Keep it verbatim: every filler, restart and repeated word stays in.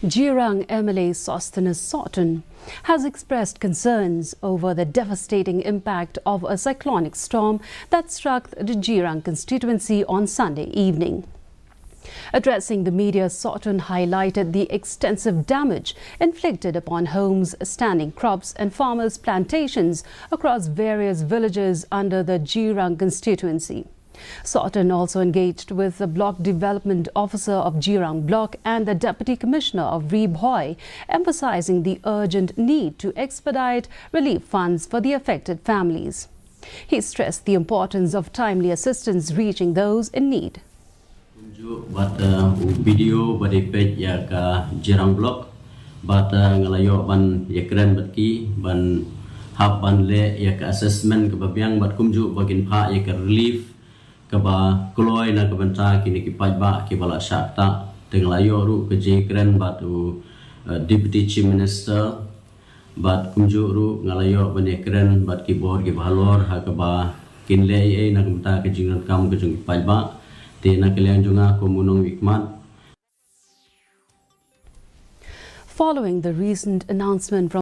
Jirang M L A Sosthenes Sohtun has expressed concerns over the devastating impact of a cyclonic storm that struck the Jirang constituency on Sunday evening. Addressing the media, Sohtun highlighted the extensive damage inflicted upon homes, standing crops, and farmers' plantations across various villages under the Jirang constituency. Sohtun also engaged with the Block Development Officer of Jirang Block and the Deputy Commissioner of Ri Bhoi, emphasizing the urgent need to expedite relief funds for the affected families. He stressed the importance of timely assistance reaching those in need. Kumjuh bad, uh, u B D O ba dei peit ïa ka Jirang Block, bad, uh, nga la ïoh ban ïakren bad ki ban hap ban leh ïa ka assessment kaba biang, bad kumjuh ba kin phah ïa ka relief kaba kloi na ka bynta kine ki paidbah kiba la shah ktah. Te nga la ïoh ruh ka jingkren bad u, uh, Deputy Chief Minister, bad kumjuh ruh nga la ïoh ban ïakren bad ki bor kiba halor ha kaba kin leh ei ei na ka bynta ka jingdonkam ka jong ki paidbah. Te na ka liang jong nga kum u nongmihkhmat. Following the recent announcement from